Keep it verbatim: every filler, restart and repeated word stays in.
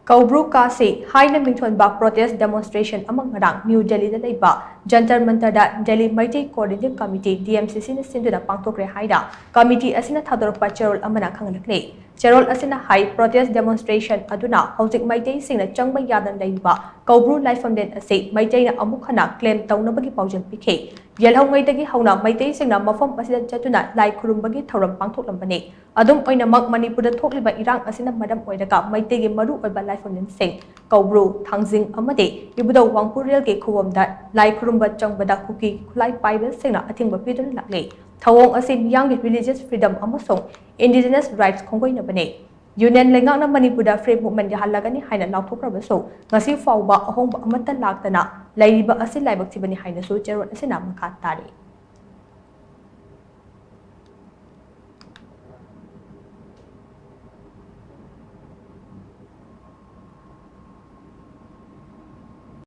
ꯀꯧꯕ꯭ꯔꯨ ꯀꯥꯁꯤ ꯍꯥꯏꯅ ꯃꯤꯡꯊꯣꯟꯕ protest demonstration ꯑꯃ ꯉꯔꯥꯡ ꯅ꯭ꯌꯨ ꯗꯦꯜꯂꯤꯗ ꯂꯩꯕ ꯖꯟꯇꯔ ꯃꯟꯇꯔꯗ Delhi Meitei coordinating committee, D M C ꯁꯤꯅ ꯁꯤꯟꯗꯨꯅ ꯄꯥꯡꯊꯣꯛꯈ꯭ꯔꯦ ꯍꯥꯏꯅ ꯀꯃꯤꯇꯤ ꯑꯁꯤꯅ ꯊꯥꯗꯣꯔꯛꯄ ꯆꯦꯔꯣꯜ ꯑꯃꯅ ꯈꯪꯍꯜꯂꯛꯂꯤ꯫ ꯆꯦꯔꯣꯜ ꯑꯁꯤꯅ ꯍꯥꯏ, protest demonstration ꯑꯗꯨꯅ ꯍꯧꯖꯤꯛ ꯃꯩꯇꯩꯁꯤꯡꯅ ꯆꯪꯕ ꯌꯥꯗꯅ ꯂꯩꯔꯤꯕ ꯀꯧꯕ꯭ꯔꯨ ꯂꯥꯏꯐꯝꯂꯦꯟ ꯑꯁꯤ ꯃꯩꯇꯩꯅ ꯑꯃꯨꯛ ꯍꯟꯅ claim ꯇꯧꯅꯕꯒꯤ ꯄꯥꯎꯖꯦꯜ ꯄꯤꯈꯤ꯫ ꯌꯦꯜꯍꯧꯉꯩꯗꯒꯤ ꯍꯧꯅ ꯃꯩꯇꯩꯁꯤꯡꯅ ꯃꯐꯝ ꯑꯁꯤꯗ ꯆꯠꯇꯨꯅ ꯂꯥꯏ ꯈꯨꯔꯨꯝꯕꯒꯤ ꯊꯧꯔꯝ ꯄꯥꯡꯊꯣꯛꯂꯝꯕꯅꯤ꯫ ꯑꯗꯨꯝ ꯑꯣꯏꯅꯃꯛ, ꯃꯅꯤꯄꯨꯔꯗ ꯊꯣꯛꯂꯤꯕ ꯏꯔꯥꯡ ꯑꯁꯤꯅ ꯃꯔꯝ ꯑꯣꯏꯔꯒ ꯃꯩꯇꯩꯒꯤ ꯃꯔꯨꯑꯣꯏꯕ ꯂꯥꯏꯐꯝꯂꯦꯟꯁꯤꯡ ꯀꯧꯕ꯭ꯔꯨ, ꯊꯥꯡꯖꯤꯡ ꯑꯃꯗꯤ ꯏꯕꯨꯙꯧ ꯋꯥꯡꯄꯨꯔꯦꯜꯒꯤ ꯈꯨꯕꯝꯗ ꯂꯥꯏ ꯈꯨꯔꯨꯝꯕ ꯆꯪꯕꯗ ꯀꯨꯀꯤ ꯈꯨꯠꯂꯥꯏ ꯄꯥꯏꯕꯁꯤꯡꯅ ꯑꯊꯤꯡꯕ ꯄꯤꯗꯨꯅ ꯂꯥꯛꯂꯤ꯫ ꯊꯧꯑꯣꯡ ꯑꯁꯤ ꯃꯤꯌꯥꯝꯒꯤ religious freedom ꯑꯃꯁꯨꯡ indigenous rights ꯈꯣꯡꯒꯣꯏꯅꯕꯅꯤ꯫ Union ꯂꯩꯉꯥꯛꯅ ꯃꯅꯤꯄꯨꯔꯗ free movement ꯌꯥꯍꯜꯂꯒꯅꯤ ꯍꯥꯏꯅ ꯂꯥꯎꯊꯣꯛꯈ꯭ꯔꯕꯁꯨ, ꯉꯁꯤ ꯐꯥꯎꯕ ꯑꯍꯣꯡꯕ ꯑꯃꯠꯇ ꯂꯥꯛꯇꯅ ꯂꯩꯔꯤꯕ ꯑꯁꯤ ꯂꯥꯏꯕꯛ ꯊꯤꯕꯅꯤ ꯍꯥꯏꯅꯁꯨ ꯆꯦꯔꯣꯜ ꯑꯁꯤꯅ ꯃꯈꯥ ꯇꯥꯔꯤ꯫